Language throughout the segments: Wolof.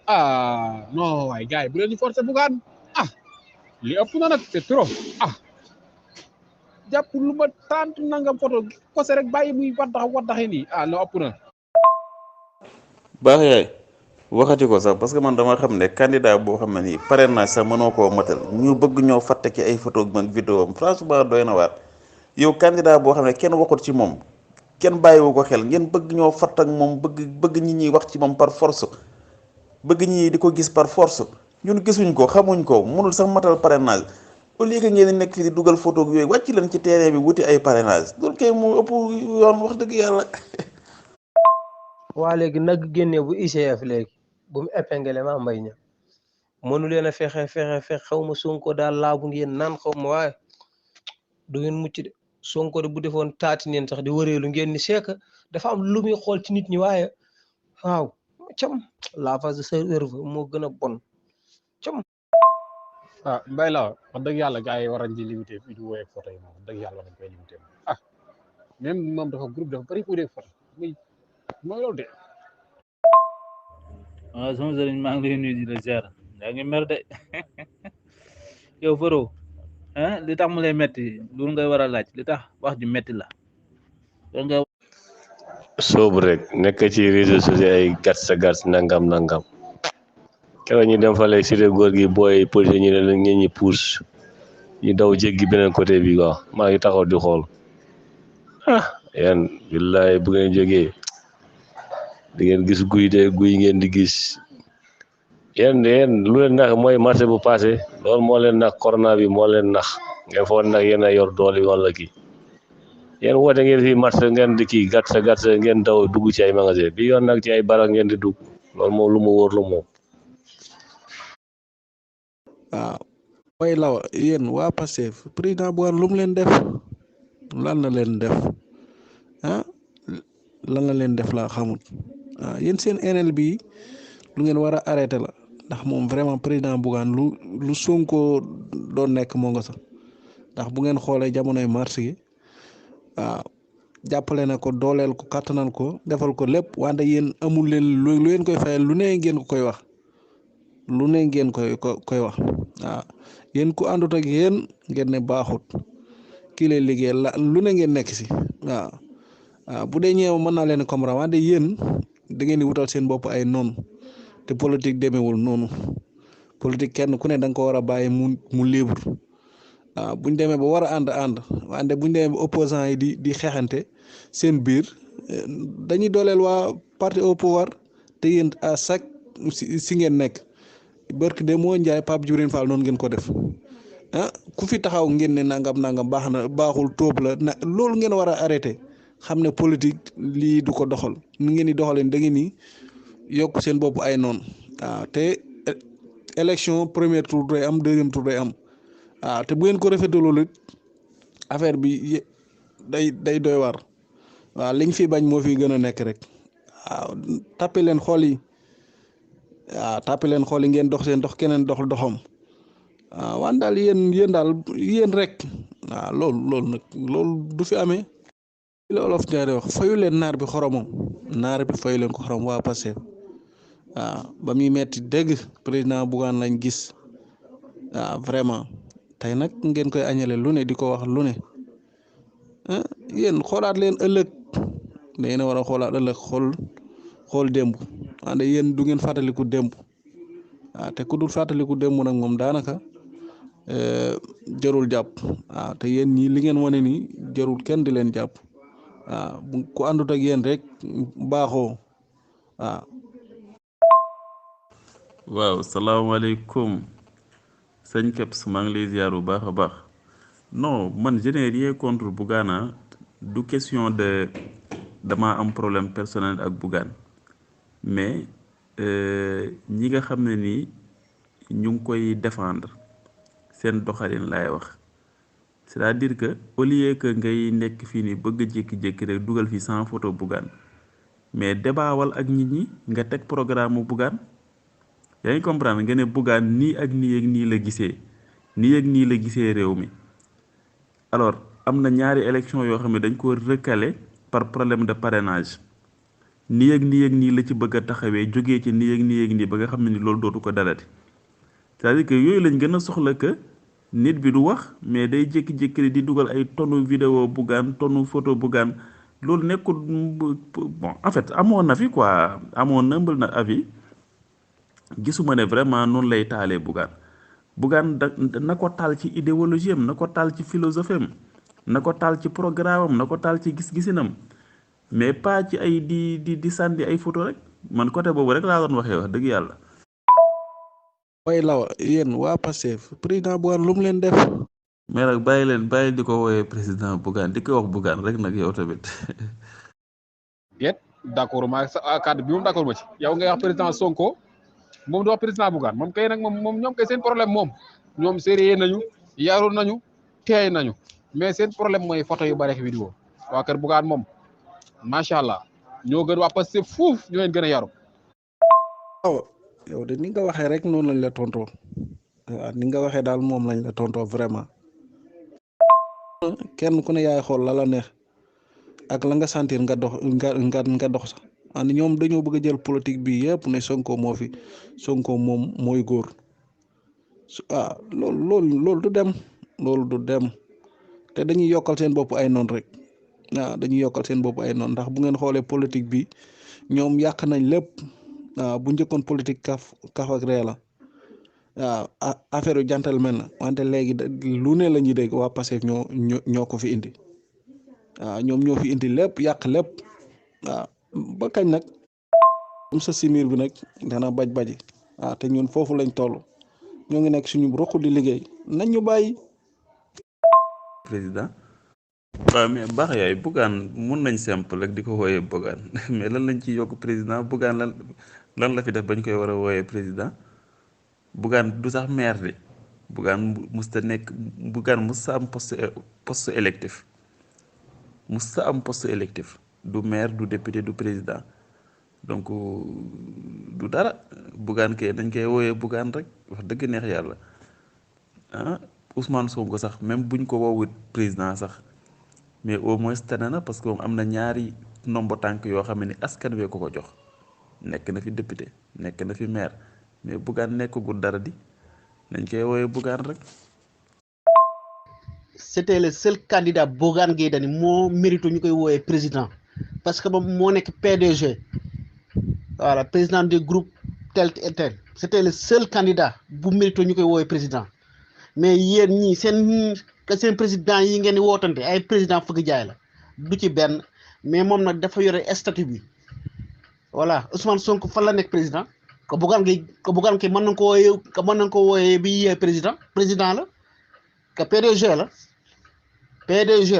ah non waay gars yi bu leen ñu forcer Bougane ah li ëpp na nag c'est trop ah jàpp lu ma tant nangam photo kose rek bàyyi muy waddaxe nii ah la ëpp na. baax yaay waxati ko sax parce que man dama xam ne candidat boo xam ne nii parrainage sax mënoo koo matal ñu bëgg ñoo fàtte ci ay photo ak vidéo am franchement doy na waar yow candidat boo xam ne kenn waxut ci moom kenn bàyyiwu ko xel ngeen bëgg ñoo fatt ak moom bëgg ñi ñuy wax ci moom par force bëgg ñi di ko gis par force ñun gisuñ ko xamuñ ko mënul sax matal parrainage au lieu que ngeen di nekk fi di dugal photo ak yooyu wàcc leen ci terrain bi wuti ay parrainage loolu kay mu ëpp yoon wax dëgg yàlla. waa léegi nag génne bu ICF léegi bu mu épinglé Mame Mbaye Niang mënu leen a fexe xaw ma Sonko daal laabu ngeen naan xaw ma waaye du ngeen mucc de Sonko de bu defoon taati neen sax di wëreelu ngeen ni seeka dafa am lu muy xool ci nit ñi waaye waaw cam la face de cerveau moo gën a bon cam. ah mbay la wax dëgg yàlla gars yi war nañ ci limité vidéo ak photo yi moom wax dëgg yàlla war nañ koy limité ah même moom dafa groupe dafa bëri pour des photo muy mooy loolu de. waaw sama sëriñ maa ngi lay nuyu di la ziar yaa ngi mer de yow Faro li tax mu lay metti loolu ngay war a laaj li tax wax ju metti la loolu ngay soobu rek nekk ci réseaux sociaux ay gàtt nangam keroog ñu dem fa lay cité góor gi booy police ñu ne la ngeen ñi puus ñu daw jéggi beneen côté bi quoi maa ngi taxaw di xool yéen billaay bu ngeen jógee di ngeen gis guy ngeen di gis yéen lu leen nax mooy marché bu passé loolu moo leen nax corona bi moo leen nax ngeen foog nag yéen a yor doole wala kii yéen woote ngeen fii marché ngeen di kii gàtt ngeen daw dugg ci ay magasin bi yoon nag ci ay barak ngeen di dugg loolu moom lu mu wóor lu moom. waaw way law yéen waa Pastef président Bougane lu mu leen def lan la leen def lan la leen def laa xamul yéen seen NL bi lu ngeen war a arrêté la ndax moom vraiment président Bougane lu Sonko doon nekk moo nga sax ndax bu ngeen xoolee jamonoy mars gi waaw jàppale na ko dooleel ko kattanal ko defal ko lépp wante yéen amul leen lu ngeen koy fayal lu ne ngeen ko koy wax lu ne ngeen koy wax waaw yéen ku àndut ak yéen ngeen ne baaxut kii lay liggéey la lu ne ngeen nekk si waaw bu dee ñëw mën naa leen comprendre wante yéen da ngeen di wutal seen bopp ay noonu te politique demewul noonu politique kenn ku ne da nga ko war a bàyyi mu libre waaw buñ demee ba war a ànd wante buñ demee ba opposant yi di xeexante seen biir dañuy dooleel waa parti au pouvoir te yéen à chaque si ngeen nekk barke de moo njaay Pape Djibril Fall noonu ngeen ko def ku fi taxaw ngeen ne nangam baax na baaxul tóob la na loolu ngeen war a arrêté xam ne politique lii du ko doxal ni ngeen di doxalee da ngeen ni yokk seen bopp ay noonu waaw te élection premier tour day am deuxième tour day am waaw te bu ngeen ko rafetlu loolu affaire bi day doy war waaw liñ fi bañ moo fi gën a nekk rek waaw tàppe leen xool yi waaw tàppe leen xool yi ngeen dox seen dox keneen dox doxam waaw wan daal yéen daal yéen rek waaw loolu nag loolu du fi amee li la olof ñaari wax fayu leen naar bi xoromam naar bi fayu leen ko xorom waa Pastef waaw ba muy metti dëgg président Bougane lañ gis waaw vraiment tey nag ngeen koy añale lu ne di ko wax lu ne yéen xoolaat leen ëllëg da ngeen a war a xoolaat ëllëg xool démb wante yéen du ngeen fàttaliku démb waaw te ku dul fàttaliku démb nag moom daanaka jarul jàpp waaw te yéen ñii li ngeen wane nii jarul kenn di leen jàpp waaw bu ku àndut ak yéen rek baaxoo waaw. waaw salaamaaleykum sëñ Kebs maa ngi lay ziar bu baax a baax non man je n'ai rien contre Bougane du question de dama am problème personnel ak Bougane mais ñi nga xam ne nii ñu ngi koy défendre seen doxalin laay wax c'est-à-dire que au lieu que ngay nekk fii nii bëgg jékki-jékki rek dugal fi sans photo Bougane mais débaawal ak nit ñi nga teg programme mu Bougane yaa ngi comprendre nga ne Bougane nii ak nii ak nii la gisee nii ak nii la gisee réew mi alors am na ñaari élection yoo xam ne dañ ko recalé par problème de parrainage nii ak nii ak nii la ci bëgg a taxawee jógee ci nii ak nii ak nii ba nga xam ne ni loolu dootu ko dalati c'est-à-dire que yooyu lañ gën a soxla que nit bi du wax mais day jékki-jékki di dugal ay tonnu vidéo Bougane tonnu photo Bougane loolu nekkul bon en fait amoon na fi quoi amoon nëmbal na avis gisuma ne vraiment noonu lay taalee Bougane na ko taal ci idéologie am na ko taal ci philosophie am na ko taal ci programme am na ko taal ci gis-gisinam mais pas ci ay di sànni ay photo rek man côté boobu rek laa doon waxee wax dëgg yàlla. way lawa yéen waa Pastef président Bougane lu mu leen def. mais nag bàyyi di ko wooyee président Bougane di ko wax Bougane rek nag yow tamit. yet d'accord maa sa kàddu bi moom d'accord ma ci yow ngay wax président Sonko moom di wax président Bougane moom kay nag moom ñoom kay seen problème moom ñoom sérieux nañu yaru nañu teey nañu mais seen problème mooy photo yu bari ak vidéo waa kër Bougane moom macha allah ñoo gën waa Pastef fuuf ñoo leen gën a yaru. waaw yow de ni nga waxee rek noonu lañ la tontoo waaw ni nga waxee daal moom lañ la tontoo vraiment kenn ku ne yaay xool la la neex ak la nga sentir nga dox nga dox sax an ñoom dañoo bëgg a jël politique bi yëpp ne Sonko moo fi Sonko moom mooy góor loolu du dem te dañuy yokkal seen bopp ay noon rek waaw dañuy yokkal seen bopp ay noon ndax bu ngeen xoolee politique bi ñoom yàq nañ lépp waaw bu njëkkoon politique kaf ak ree la waaw affaire yu gentleman la wante léegi lu ne la ñuy dégg waa Pastef ñoo ko fi indi waaw ñoom ñoo fi indi lépp yàq lépp waaw ba kañ nag am sa simir bi nag dana baji waaw te ñun foofu lañ toll ñoo ngi nekk suñu roq di liggéey nañ ñu bàyyi. président waaw mais baax yaay Bougane mun nañ simple rek di ko wooyee Bougane mais lan lañ ci yokk président Bougane lan la fi def bañ koy war a wooyee président Bougane du sax maire de Bougane musta am poste électif musta am poste électif du maire du député du président donc du dara Bougane kay dañ koy wooyee Bougane rek wax dëgg neex yàlla ah Ousmane Sonko sax même buñ ko woowut président sax mais au moins tane na parce que moom am na ñaari nombo tànk yoo xam ne askan wee ko jox nekk na fi député nekk na fi maire mais Bougane nekkagul dara di nañ koy wooyee Bougane rek. C'était le seul candidat Bougane Gueye Dany moo mérite ñu koy wooyee président parce que moom moo nekk PDG voilà président du groupe tel et tel c'était le seul candidat bu mérite ñu koy wooyee président mais yéen ñii seen président yi ngeen di wootante ay président fëgg jaay la du ci benn mais moom nag dafa yore statut bi voilà Ousmane Sonko fan la nekk président ko Bougane Gueye mën nañ ko wooyee bi président la que PDG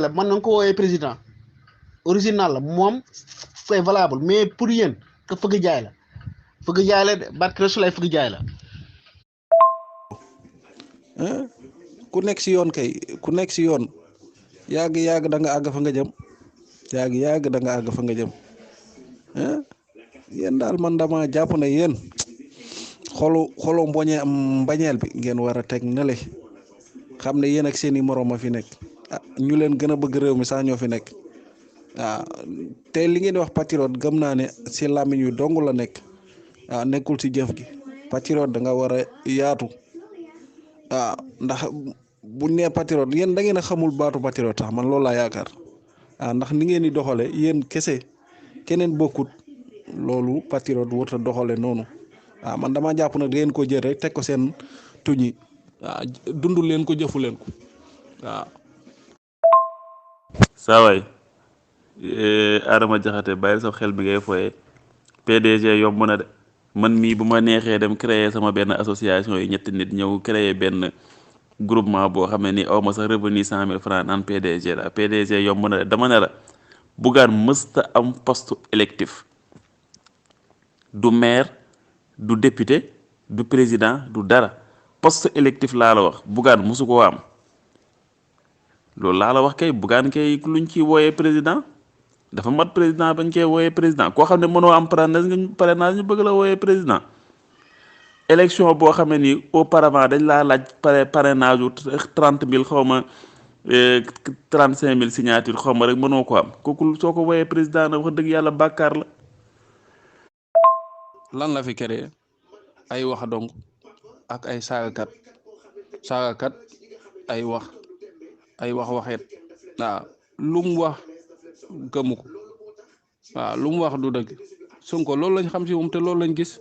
la mën nañ ko wooyee président original la moom c'est valable mais pour yéen que fëgg jaay la de barke Rasulay fëgg jaay la. ku nekk si yoon yàgg da nga àgg fa nga jëm yàgg da nga àgg fa nga jëm yéen daal man dama jàpp ne yéen xolu mbañeel bi ngeen war a teg nele xam ne yéen ak seeni moroom a fi nekk ñu leen gën a bëgg réew mi sax ñoo fi nekk te li ngeen di wax patriote gëm naa ne si làmmiñ yu dong la nekk nekkul si jëf gi patriote da nga war a yaatu ndax buñ nee patriote yéen da ngeen a xamul baatu patriote sax man loolu laa yaakaar ndax ni ngeen di doxale yéen kese keneen bokkut loolu patriote warut a doxale noonu man dama jàpp na da ngeen ko jël rek teg ko seen tuñi dundul leen ko jëfu leen ko saa waay Adama Jaxate bàyyil sa xel bi ngay foyee PDG yomb na de man mii bu ma neexee dem créer sama benn association yi ñetti nit ñëw créer benn groupement boo xam ne ni aw ma sax revenu 100 000 francs naan PDG la PDG yomb na de dama ne la Bougane mësta am poste électif du maire du député du président du dara poste électif laa la wax Bougane mësu ko am loolu laa la wax kay Bougane kay luñ ciy wooyee président dafa mat président bañ koy wooyee président koo xam ne mënoo am parrainage ñu bëgg la wooyee président élection boo xam ne nii auparavant dañ laa laaj parrainage wu 30 000 xaw ma 35 000 signature xaw ma rek mënoo ko am kooku soo ko wooyee président na wax dëgg yàlla bàkkaar la lan la fi créé ay wax donc ak ay saagakat ay wax waxeet waaw lu mu wax gëmu ko waaw lu mu wax du dëgg Sonko loolu lañ xam ci moom te loolu lañ gis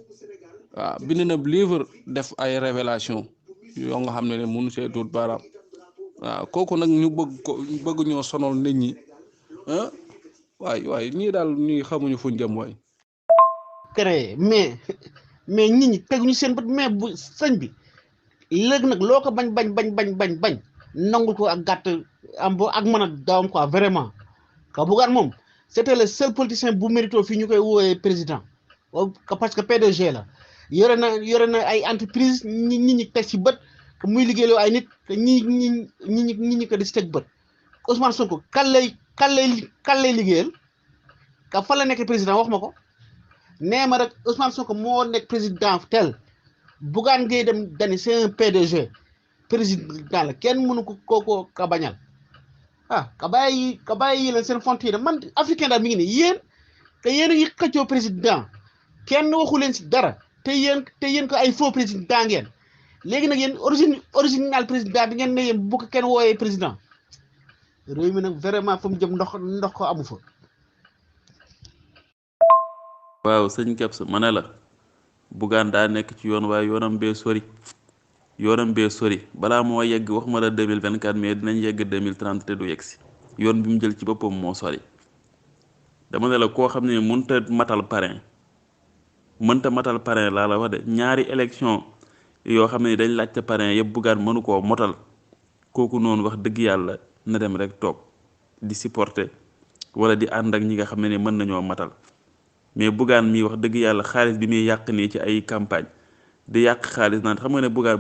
waaw bind na livre def ay révélation yoo nga xam ne mënu see duut baaraam waaw kooku nag ñu bëgg ñoo sonal nit ñi ah waay ñii daal ñuy xamuñu fuñ jëm waay. créé mais nit ñi teguñu seen bët mais bu sëñ bi léegi nag loo ko bañ nangul ko ak gàtt am bo ak mën a dawam quoi vraiment ka Bougane moom c'était le seul politicien bu mérito fii ñu koy woowee président parce que PDG la yore na ay entreprise nit ñi teg ci bët muy liggéeyloo ay nit ñi ko di si teg bët Ousmane Sonko kan lay liggéeyal ka fan la nekk président wax ma ko nee ma rek Ousmane Sonko moo nekk président tel Bougane Gueye Dany c'est un PDG président la kenn mënu ko ka bañal ka bàyyi leen seen frontière man africain daal mi ngi nii yéen yi xëccoo président kenn waxu leen si dara te yéen ko ay faux président ngeen léegi nag yéen original président bi ngeen ne yéen bu ko kenn wooyee président réew mi nag vraiment fa mu jëm ndox ko amu fa. waaw sëñ Kebs ma ne la Bougane daa nekk ci yoon waaye yoonam bee sori balaa moo yegg wax ma la 2024 mais dinañ yegg 2030 te du yegg si yoon bi mu jël ci boppam moo sori dama ne la koo xam ne mënta matal parrain laa la wax de ñaari élection yoo xam ne dañ laajte parrain yëpp Bougane mënu koo motal kooku noonu wax dëgg yàlla na dem rek toog di supporter wala di ànd ak ñi nga xam ne mën nañoo matal mais Bougane mi wax dëgg yàlla xaalis bi muy yàq nii ci ay campagne di yàq xaalis naan xam nga ne Bougane